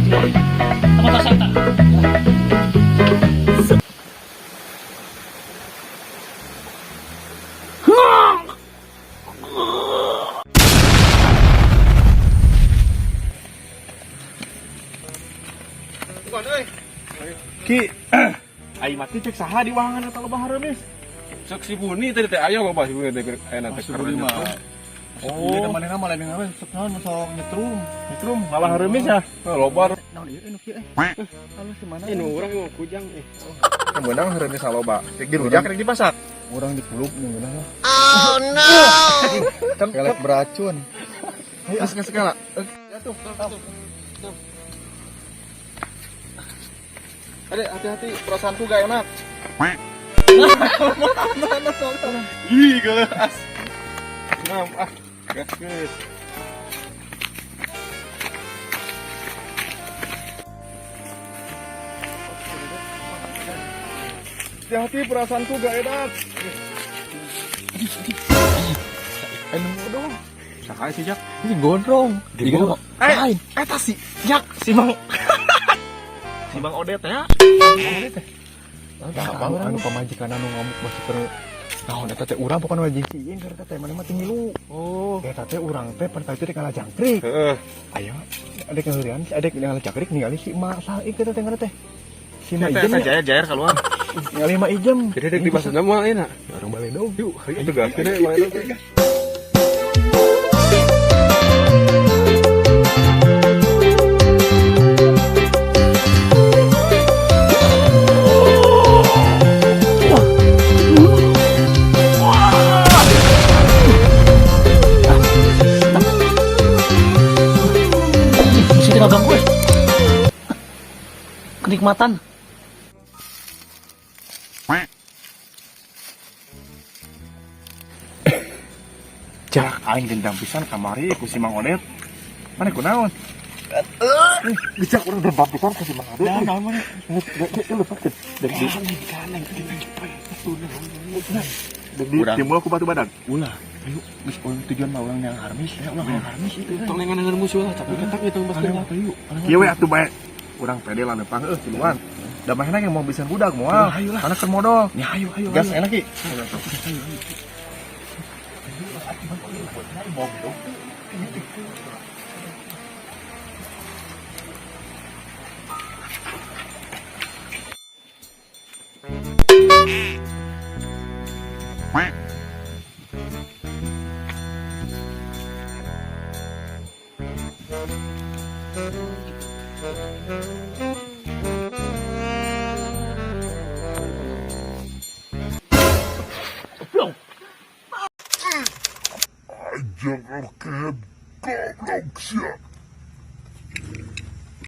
Sama tas eta. Bukan euy. Ki, ai mati cek saha di wahangan eta loba hareumis. Cek si Buni tadi teh aya loba si Buni teh aya teh Si Budi mah. Oh. Oh, manehna mah lain ngawe sok naon sok nyetrum. Nyetrum malah hareumis ya. Oh, loba. Naon ieu nu kieu eh. Halus di mana? Ini urang mau kujang eh. Meunang hareumis loba. Cek dirujak rek dipasak. Urang dikulub ngeunah lah. Kan Kelek beracun. Ayo as segala. Ade, hati-hati, perasaanku gak enak. Ih, gelas. Ngam, ah, gas. Hati-hati, perasaanku gak enak. Anu dong. Sakai sih, Jak. Ini gondrong. Gondrong. Eh, Eh, eta si Jak, si Mang. Si Mang Odet ya. Tah anu anu pamajikan anu ngamuk masuk ke naon eta teh urang pokona jeung si Iin keur teh maneh mah teu ngilu. Oh. Eta teh urang teh pan teh kana jangkrik. Heeh. Ayo, adek ngeurean, adek ningali jangkrik ningali si emak saha ieu teh ngaran teh. Si Mak Eta Ijem eta ya. jair jair keluar. Ningali Mak Ijem. Jadi dek di pasar mah ayeuna. Orang baledog. Yuk, ayo tegaskeun we baledog. Mesti tinggal ganggu eh. Kenikmatan. Jak aing dendam pisan kamari ku si Mang Odet. Mana kunaon? Bijak urang dendam pisan ku si Mang Odet. Naon naon mana? Dek di Dek di timbul ku batu badan. Ulah. Ayo, geus urang tujuan mah urang yang harmis ya, urang yang harmis itu. Tong nengan musuh lah, tapi ketak itu pasti. Lewat ayo. Kieu we atuh bae. Urang pede lah nepang eueuh tiluan. Da manehna yang mau bisa budak moal. Ayo lah. Karena keur modal. Ya ayo ayo. Gas enak ki. Blong. Anjing goblok sia.